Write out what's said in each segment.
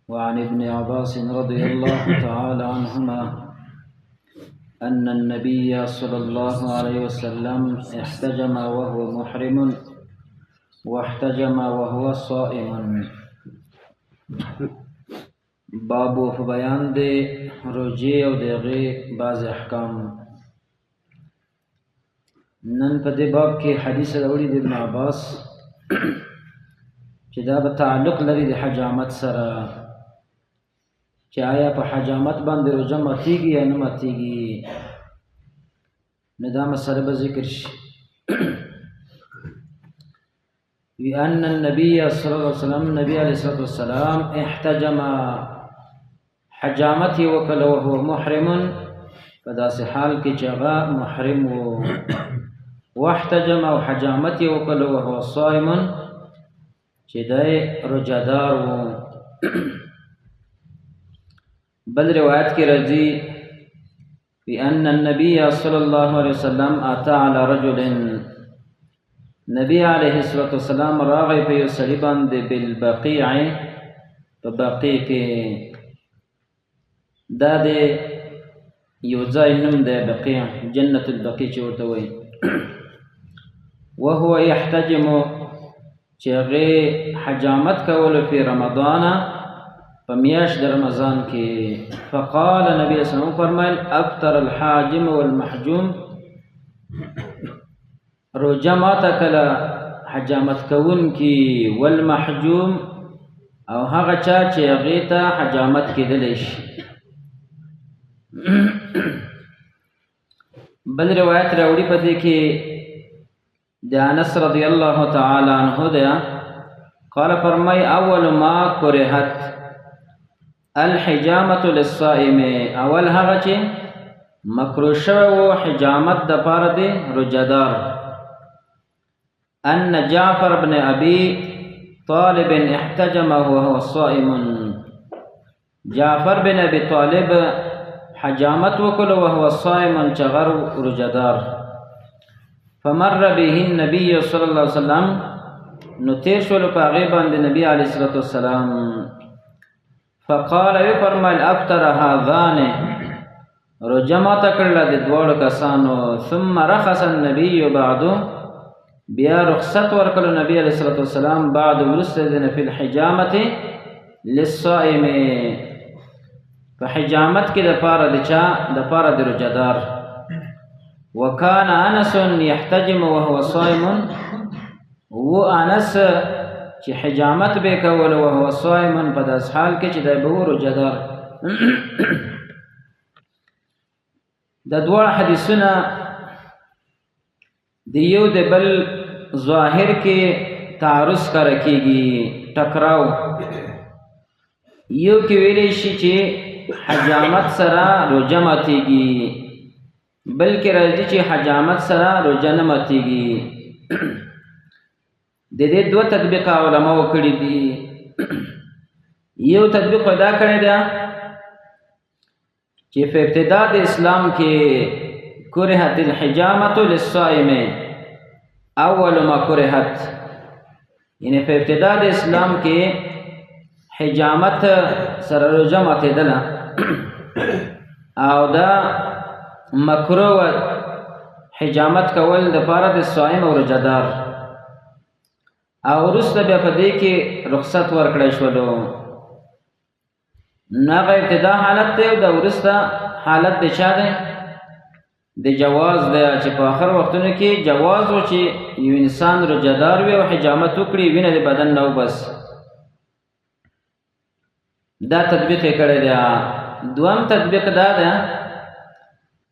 وعن ابن عباس رضي الله تعالى عنهما أن النبي صلى الله عليه وسلم احتجم وهو محرم واحتجم وهو صائم. باب په بیان د روژې او د هغې بعضې احکام. نن په دې باب کې حدیث راوړي د ابن عباس چې دا به تعلق لري د حجامت سره، چې آیا په حجامت باندې روژه ماتیږي یا نه ماتیږي، نو دا مسله به ذکر شي. وأن النبي صلى الله عليه وسلم، نبی علیه الصلاة والسلام احتجم، حجامت یې وکړه، وهو محرم، په داسې حال کې چې هغه محرم و. واحتجم، او حجامت یې وکړه، وهو صائم، چې دی روژهدار و. بل روایت کې راځي بأن النبي صلى الله عليه وسلم أتى على رجل، نبی علیه الصلاة والسلام راغی په یو سړي باندې بالبقیع، په بقیع کې، دا د یو ځای نوم دی بقیع، جنت البقیع چې ورته وایي. وهو یحتجم، چې هغې حجامت کولو فی رمضان، په میاشت د رمضان کې. فقال نبی صلی الله علیه وسلم فرمایل افطر الحاجم والمحجوم، روژه ماته کله حجامت کوونکي، والمحجوم، او هغه چا چې هغې ته حجامت کېدلی شي. بل روایت راوړي په دې کې د انس رضی الله تعالی عنه ده، قال فرمای اول ما کرهت الحجامة للصائم، اول هغه چې مکروه شوی و حجامت د پاره دی روژهدار، ان جعفر بن ابي طالب احتجم وهو صائم، جعفر بن ابي طالب حجامت وکړو وهو صائم، چې هغه روژهدار. فمر به النبي صلى الله عليه وسلم، نو تیر شولو په هغې باندې نبی علیه الصلاة والسلام. فقال، وفرمایل افطر هذان، روژه ماته کړله د دواړو کسانو. ثم رخص النبي بعد، بیا رخصت ورکړو نبی علیه الصلاة والسلام بعد وروسته د نه فی الحجامة للصائم، په حجامت کې د پاره د چا؟ د پاره د روژهدار. وکان انس یحتجم وهو صائم، و انس چې حجامت به کول وهو صائم، په داس حال کې چې دی به و روژهدار. د دواړه حدیثونه د یو د بل ظاهر کې تعارض ښکاره کېږي، ټکراو. یو کې ویلی شي چې حجامت سره روژه ماتېږي، بل کې راځي چې حجامت سره روژه نه ماتېږي. د دې دوه تطبیقه علماو کړي دي. یو تطبیق دا کړی دی چې په ابتدا د اسلام کې کرهت الحجامة للصائم اول ما کرهت، یعنی په ابتدا د اسلام کې حجامت سره روژه ماتېدله او دا مکروه حجامت کول د پاره د صائم او روژهدار، او وروسته بیا په دې کې رخصت ورکړی شولو. نو هغه ابتدا حالت دی او دا وروسته حالت د چا دی؟ د جواز دی، چې په آخر وختونو کې جواز و چې یو انسان روژهدار وي او حجامت وکړي، وینه د بدن نه وبس. دا تطبیق یې کړی دی. دویم تطبیق دا دی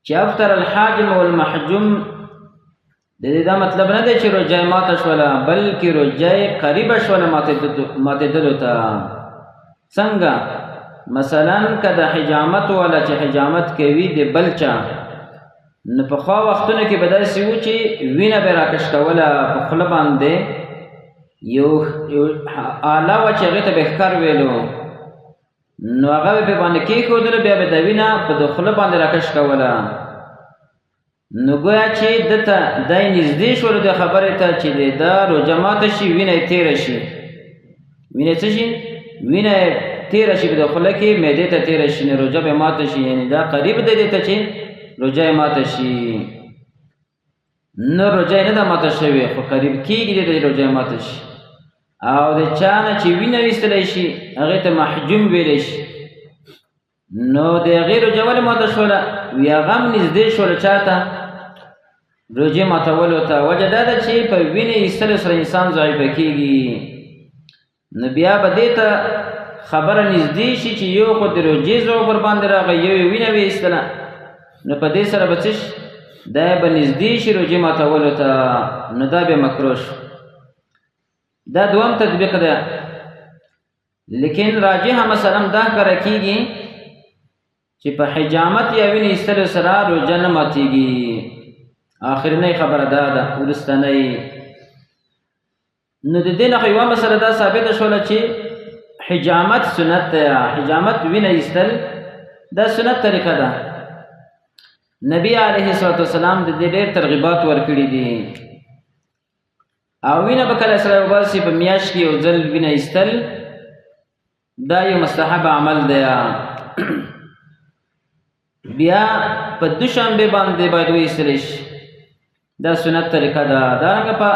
چې افطر الحاجم والمحجوم، د دې دا مطلب نه دی چې روژه یې ماته شوله، بلکې روژه یې قریبه شوله ماتېدلو ته. څنګه؟ مثلا که د حجامت والا چې حجامت کوي د بل چا، نو پخوا وختونو کې به داسې وو چې وینه به راکش کوله په خوله باندې، یو آله وه چې هغې ته به ښکر ویلو، نو هغه به پرې باندې کېښودلو، بیا به د وینه په د خوله باندې راکش کوله. نو ګویا چې ده ته دی نږدې شولو د خبرې ته چې د ده روژه ماته شي، وینه یې تېره شي، وینه څه شي؟ وینه یې تېره شي په د خوله کې معدې ته تېره شي، نو روژه به ماته شي. یعنې دا قریب دی دې ته چې روژه یې ماته شي. نه روژه یې نه ده ماته شوې، خو قریب کېږي دې ته چې روژه یې ماته شي. او د چا نه چې وینه ویستلی شي هغې ته محجوم ویلی شي. نو د هغې روژه ولې ماته شوله؟ وي هغه هم نږدې شوله چا ته؟ روژې ماتولو ته. وجه دا ده چې په وینې ایستلو سره انسان ضعیفه کېږي، نو بیا به دې ته خبره نږدې شي چې یو خو د روژې ضعف ورباندې راغی، یو یې وینه ویستله، نو په دې سره به څه شي؟ دا به نږدې شي روژې ماتولو ته، نو دا بیا مکروه شو. دا دوم تطبیق ده. لیکن راجحه مثلا دا ښکاره کېږي چې په حجامت یا وینې ایستلو سره روژه نه ماتېږي. آخرنۍ خبره دا ده، وروستنۍ. نو د دې نه خو یوه مسله دا ثابته شوله چې حجامت سنت ده. حجامت وینه ایستل دا سنت طریقه ده. نبی علیه الصلاة والسلام د دې ډېر ترغیبات ورکړي دي. او وینه به کله سره وباسي په میاشت کې یو ځل وینه ایستل دا یو مستحب عمل دی. بیا په دوشنبه باندې باید وایستل شي، دا سنت طریقه ده. دارنګه په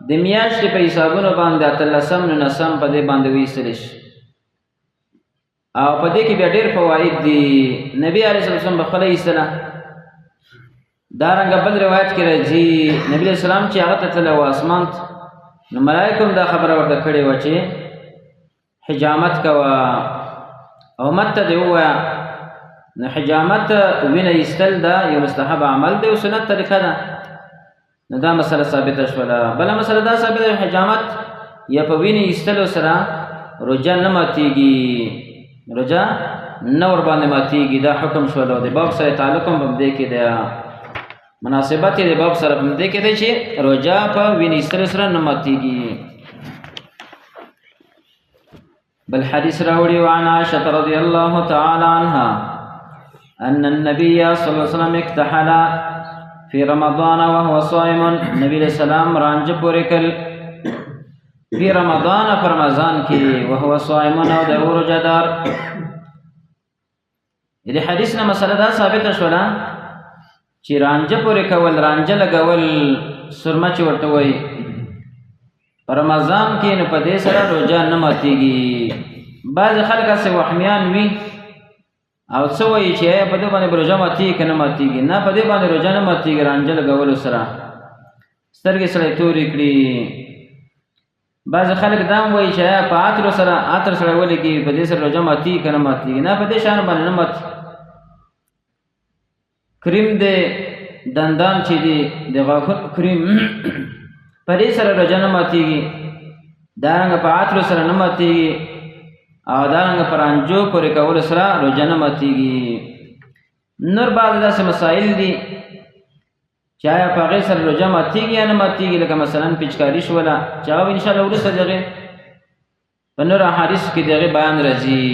د میاشتې په حسابونو باندې 18 19 په دې باندې وایستل شي. او په دې کې بیا ډېر فواید دي. نبی علیه الصلاة والسلام به خپله ایستله. دارنګه بل روایت کې راځي نبی علیه السلام چې هغه ته تللی و اسمان ته، نو ملایکو هم دا خبره ورته کړې وه چې حجامت کوه او امت ته دې ووایه. نو حجامت وینه ایستل دا یو مستحب عمل دی او سنت طریقه ده. نو دا مسله ثابته شوله. بله مسله دا ثابته ده حجامت یا په وینې ایستلو سره روژه نه ماتېږي، روژه نه ورباندې ماتېږي. دا حکم شوله. د باب سره تعلق هم په دې کې دی، مناسبت یې د باب سره په دې کې دی چې روژه په وینې ایستلو سره نه ماتېږي. بل حدیث راوړي وعن عائشة رضی الله تعالی عنها أن النبي صلى الله عليه وسلم اكتحل في رمضان وهو صائم. نبی علیہ السلام رانج پورې کړ في رمضان په رمضان کې، وهو صائم او د روژه دار. د حدیث نه مسله دا ثابته شوله چې رانجه پورې کول، رانجه لګول، سرمه چې ورته وایي په رمضان کې، نو په دې سره روژه نه ماتېږي. بعضې خلک هسې وهمیان وي او څه وایي چې آیا په دې باندې روژه ماتېږي که نه ماتېږي؟ نه، په دې باندې روژه نه ماتېږي. رانجه لګولو سره سترګې سړی تورې کړي. بعضې خلک دا هم وایي چې آیا په عطرو سره عطر سړی ولګي په دې سره روژه ماتېږي که نه ماتېږي؟ نه، په دې شیانو باندې نه ماتېږي. کریم دی، دندان چې دی د غاښونو کریم، په دې سره روژه نه ماتېږي. دارنګه په عطرو سره نه ماتېږي او دارنګه په رانجو پورې کولو سره روژه نه ماتېږي. نور بعضې داسې مسایل دي چې آیا په هغې سره روژه ماتېږي یا نه ماتېږي، لکه مثلا پیچکاري شوله چې هغه به انشاءالله وروسته د هغې په نورو احادیثو کې د هغې بیان راځي،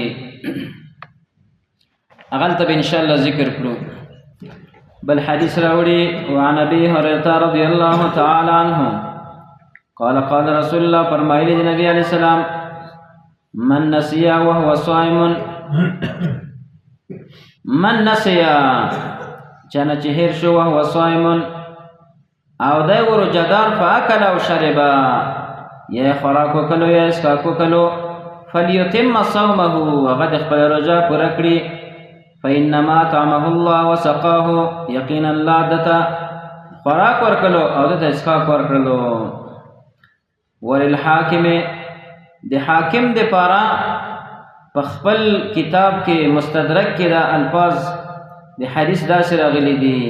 هغلته به انشاءالله ذکر کړو. بل حدیث راوړي وعن ابي هريره رضی الله تعالی عنه قال قال رسول الله، فرمایلی دی نبی علیه السلام من نسي وهو صائم. من نسي چا نه چې هېر شو وهو صائم او دی و روژهدار، فاکل او شرب، یا خوراک وکړو یا څښاک وکړو، فلیتم صومه، هغه د خپله روژه پوره کړي. فإنما طعمه الله وسقاه، یقینا الله ده ته خوراک ورکړلو او ده ته څښاک ورکړلو. وللحاکم، د حاکم د پاره په خپل کتاب کې مستدرک کې دا الفاظ د حدیث داسې راغلي دي: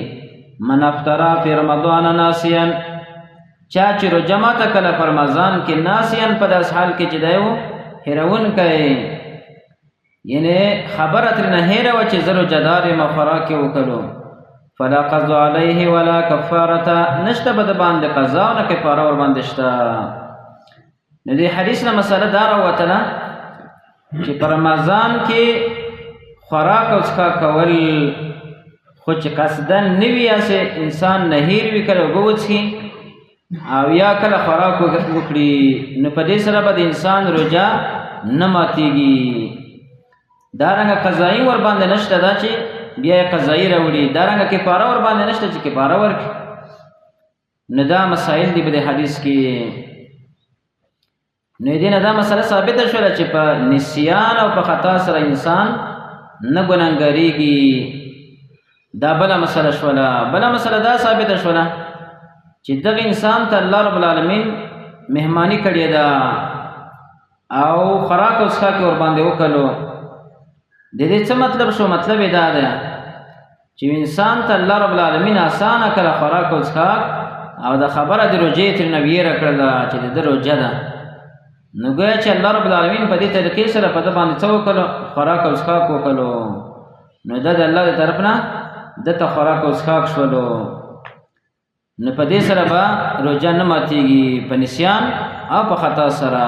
من افطر فی رمضان ناسیا، چا چې روژه ماته کړه په رمضان کې، ناسیا په داسې حال کې چې دی و هېروونکی، یعنې خبره ترېنه هېره وه چې زه روژهدار یم او خوراک یې وکړو، فلا قضا علیه ولا کفارة، نشته به د باندې قضا او نه کفاره ورباندې شته. نو دې حدیث نه مسله دا راوتله چې په رمضان کې خوراک او څښاک کول خو چې قصدا نه وي، هسې انسان نه هېر وي، کله اوبه وڅښي او یا کله خوراک وکړي، نو په دې سره به د انسان روژه نه ماتېږي. دارنګه قضایي ور باندې نشته دا چې بیا یې قضایي راوړي، دارنګه کفاره ور باندې نشته چې کفاره ورکړي. نو دا مسایل دي په دې حدیث کې. نو دې نه دا مسله ثابته شوله چې په نسیان او په خطا سره انسان نه ګناهګارېږي. دا بله مسله شوله. بله مسله دا ثابته شوله چې دغه انسان ته الله رب العالمین مهماني کړې ده او خوراک او څښاک یې ورباندې وکړو. د دې څه مطلب شو؟ مطلب یې دا دی چې انسان ته الله رب العالمین اسانه کړه خوراک او څښاک او د خبره د روژې ترېنه ویره کړله چې د ده روژه ده. نو ګویا چې الله رب العالمین په دې طریقې سره په ده باندې څه وکړو؟ خوراک او څښاک وکړو. نو دا د الله د طرف نه ده ته خوراک او څښاک شولو. نو په دې سره به روژه نه ماتېږي په نسیان او په خطا سره.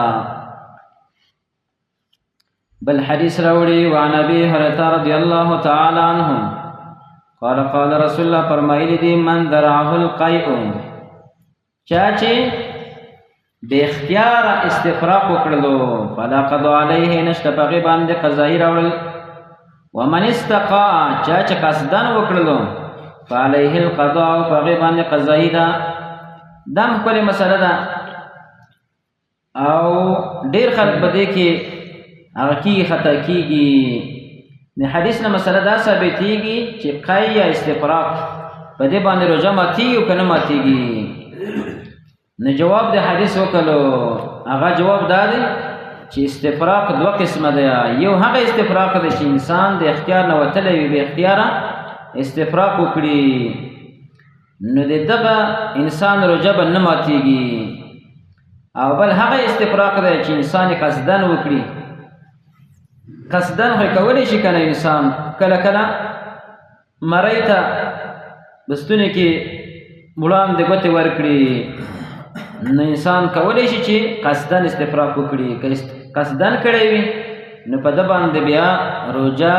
بل حدیث راوړي وعن ابي هريره رضی الله تعالی عنه قال قال رسول الله فرمایلی دي من ذرعه القیء، چا چې بې اختیاره استفراق وکړلو فلا قضا علیه، نشته په هغې باندې قضایي راوړل. ومن استقا، چا چې قصدن وکړلو فعلیه القضاء، په هغې باندې قضایي ده. دا هم ښکلې مسله ده او ډېر خلک په دې کې هغه کېږي، خطا کېږي. د حدیث نه مسله دا ثابتېږي چې قی یا استفراق په دې باندې روژه ماتېږي او که نه ماتېږي. نو جواب د حدیث وکړو، هغه جواب دا دی چې استفراق دوه قسمه دی. یو هغه استفراق دی چې انسان د اختیار نه وتلی وي، بې اختیاره استفراق وکړي، نو د دغه انسان روژه به نه ماتېږي. او بل هغه استفراق دی چې انسان یې قصدن وکړي. قصدن خو یې کولی شي که نه، انسان کله کله مرۍ ته په ستوني کې وړاندې ګوتې ورکړي، نو انسان کولی شي چې قصدن استفراق وکړي. که قصدن کړی وي نو په ده باندې بیا روژه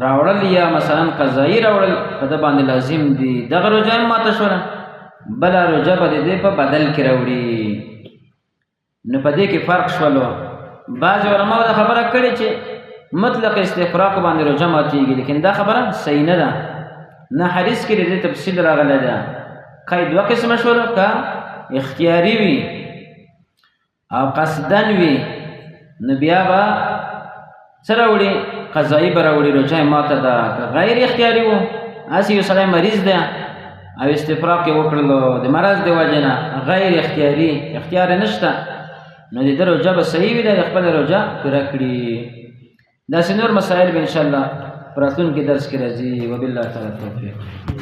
راوړل یا مثلا قضایي راوړل په ده باندې لازم دي. دغه روژه هم ماته شوله، بله روژه به د دې په بدل کې راوړي. نو په دې کې فرق شولو. بعضې علماو دا خبره کړې چې مطلق استفراق باندې روژه ماتېږي، لیکن دا خبره صحیح نه ده. نه حدیث کې د دې تفصیل راغلی ده. قید دوه قسمه شولو، که اختیاري وي او قصدن وي نو بیا به څه راوړي؟ قضایي به راوړي، روژه یې ماته ده. که غیر اختیاري وو، هسې یو سړی مریض دی او استفراق یې وکړلو د مرض د وجې نه، غیر اختیاري، اختیار یې نشته، نو د ده روژه به صحیح وي، دی خپله روژه پوره کړي. داسې نور مسایل به انشاءالله په راتلونکي درس کې راځي. وبالله تعالی التوفیق.